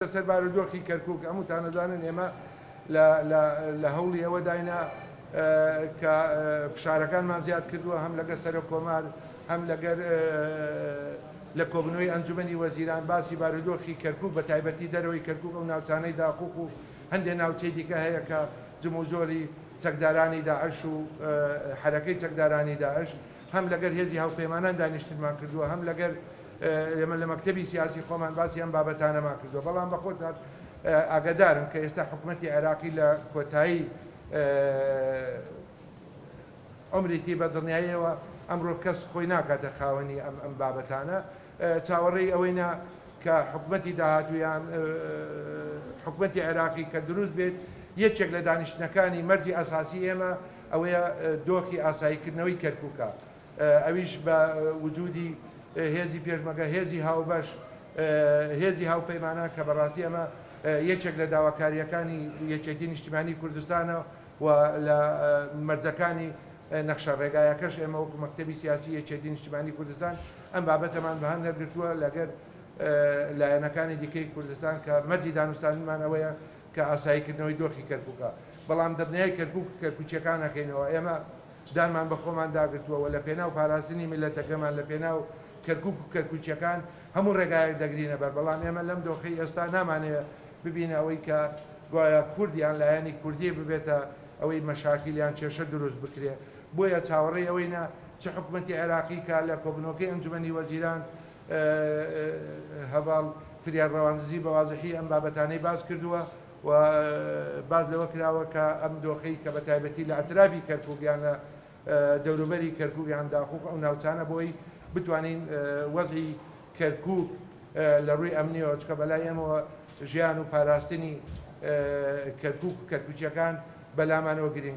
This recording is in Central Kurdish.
لەسەر بارودۆخی کەرکوک هەمووتان ئەزانن ئێمە لە لە لە هەوڵی ئەوەداینە کە فشارەکانمان زیاد کردووە هەم لەگەر سەرۆک کۆمار هەم لەگەر لە کۆبنەوەی ئەنجومەنی وەزیران باسی بارودۆخی کەرکوک بە تایبەتی دەرەوەی کەرکوک ئەو ناوچانەی داقوق و هەندێک ناوچەی دیکە هەیە کە جموجۆلی چەکدارانی داعش و حەرەکەی چەکدارانی داعش هەم لەگەر هێزی هاوپەیمانان دانیشتنمان کردووە هەم لەگەر ئێمە لە مەکتەبی سیاسی خۆمان باسی ئەم بابەتانەمان کردووە، بەڵام بە خۆتان ئاگادارن کە ئێستا حکومەتی عێراقی لە کۆتایی عومریتی بە دڵنیاییەوە ئەمڕۆ کەس خۆی ناکاتە خاوەنی ئەم ئەم بابەتانە، چاوەڕێی ئەوەینە کە حکومەتی داهاتوو یان حکومەتی عێراقی کە دروست بێت یەکێک لە دانیشتنەکانی مەرجی ئەساسی ئێمە ئەوەیە دۆخی ئاساییکردنەوەی کەرکوکە. ئەویش بە وجودی هێزی پێشمەگە، هێزی هاوبەش، هێزی هاوپەیمانان کە بەڕاستی ئەمە یەکێک لە داواکارییەکانی یەکێتی نیشتیمانی کوردستانە و لە مەرجەکانی نەخشە ڕێگایەکەش ئێمە وەکو مەکتەبی سیاسی یەکێتی نیشتیمانی کوردستان ئەم بابەتەمان بەهەند هەڵگرتووە لەگەر لایەنەکانی دیکەی کوردستان کە مەرجی دانوستاندنمان ئەوەیە کە ئاساییکردنەوەی دۆخی کەرکوکە، بەڵام دڵنیای کەرکوک و کەرکوکییەکان ئەکەینەوە ئێمە دانمان بە خۆمان داگرتووە و لە پێناو پاراستنی میللەتەکەمان، لە پێناو کەرکوک و کەرکوکییەکان هەموو ڕێگایەک دەگرینە بەر، بەڵام ئێمە لەم دۆخەی ئێستا نامانەوێت ببینە ئەوەی کە گوایە کورد یان لایەنی کوردی ببێتە ئەوەی مەشاکیل یان کێشە دروست بکرێ، بۆیە چاوەڕێی ئەوەینە چ حکومەتی عێراقی کە لە کۆبوونەوەکەی ئەنجومەنی وەزیران هەڤاڵ فریاد ڕەواندزی بە وازحی ئەم بابەتانەی باس کردووە و باس لەوە کراوە کە ئەم دۆخەی کە بە تایبەتی لە ئەترافی کەرکوک یان لە دەوروبەری کەرکوک یان داقوق ئەو ناوچانە بۆی بتوانین وەزعی کەرکوک لە ڕووی ئەمنیەوە چکە بەلای ئێمەوە ژیان و پاراستنی کەرکوک و کەرکوکیەکان بەلامانەوە گرنگ.